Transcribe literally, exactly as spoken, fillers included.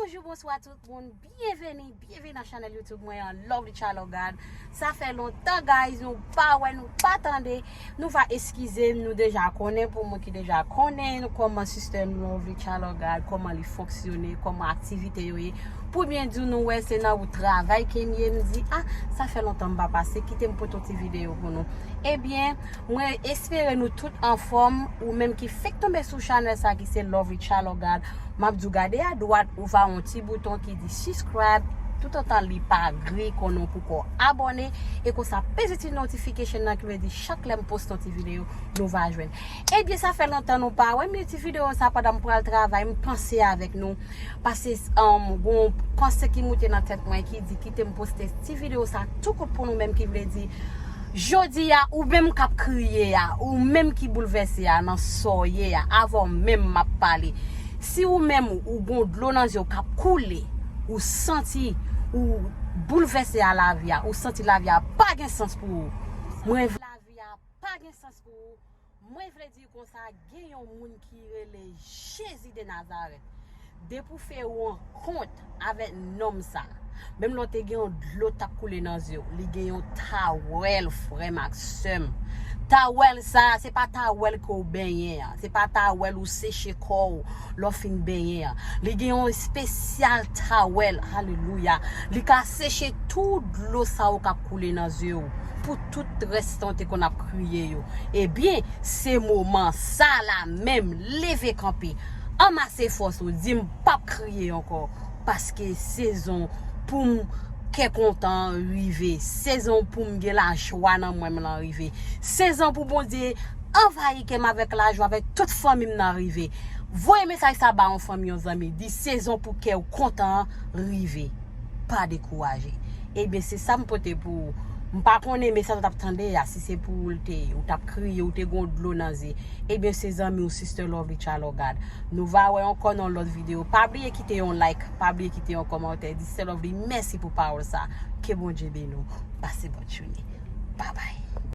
Bonjou, bonswa tout moun. Byenveni, byenveni nan chanèl YouTube mwen an, Lovely Child of God. Sa fè lontan, guys, nou pa wè, nou pa tande. Nou va eskize m, nou deja konnen, pou moun ki deja konnen, nou kòman sistèm Lovely Child of God, kòman li fonksyone, kòman aktivite yo ye. Pou byen di w, nou wè se nan wout travay ke m ye, m di, ah, sa fè lontan m pa pase, kite m pote yon ti videyo pou nou. Ebyen, mwen espere nou tout anfòm, ou menm ki fèk tonbe sou chanèl sa ki se Lovely Child of God, m ap di w gade a dwat, ou va wè yon ti bouton ki di subscribe, toutotan li pa gri, konnen w poko abòne, e konsa peze ti notification nan ki vle di chak lè m poste yon ti videyo, nou va jwenn. Ebyen, sa fè lontan nou pa wè m, men ti videyo sa pandan m pral travay, m panse avèk nou, pase, um, gon panse ki moute nan tèt mwen ki di kite m poste ti videyo sa tou kout pou nou menm ki vle di, jodi a, ou menm k ap kriye a, ou menm ki boulvèse a nan sa w ye a, avè w menm m ap pale. Si ou menm ou gon dlo nan zye w k ap koule, ou santi ou boulvèse a lavi a, ou santi lavi a pa gen sans pou ou. Mwen vle lavi a pa gen sans pou ou. Mwen vle di konsa, gen yon moun ki rele Jezi de Nazarèt. Depi w fè rankont avèk nonm sa, menm lè w te gen yon dlo t ap koule nan zye w, li gen yon tawèl, frè m ak sè m. Tawèl sa, se pa tawèl ke w benyen an, se pa tawèl ou seche kò w lè w fin benyen an. Li gen yon espesyal tawèl, alelouya. Li ka seche tout dlo sa yo k ap koule nan zye w, pou tout rès tan w te konn ap kriye yo. Ebyen, se moman sa la menm, leve kanpe, anmase fòs ou, di m p ap kriye ankò, paske sezon pou m kè kontan an rive, sezon pou m gen lajwa nan mwen m lan rive, sezon pou Bondye anvayi kè m avèk lajwa, avèk tout fanmi m nan rive. Voye mesaj sa ba yon fanmi, yon zanmi, di sezon pou kè w kontan an rive. Pa dekouraje. Ebyen, se sa m pote pou ou. M pa konnen mesaj ou t ap tande a, si se pou ou l te ye, ou t ap kriye, ou te gon dlo nan zye. Ebyen, se zanmi ou, Sister Lovely Child of God. Nou va wè ankò nan lòt videyo. Pa bliye kite yon like, pa bliye kite yon kòmantè. Di Sister Lovely, mèsi pou pawòl sa. Ke Bondye beni w. Pase bòn jounen. Babay.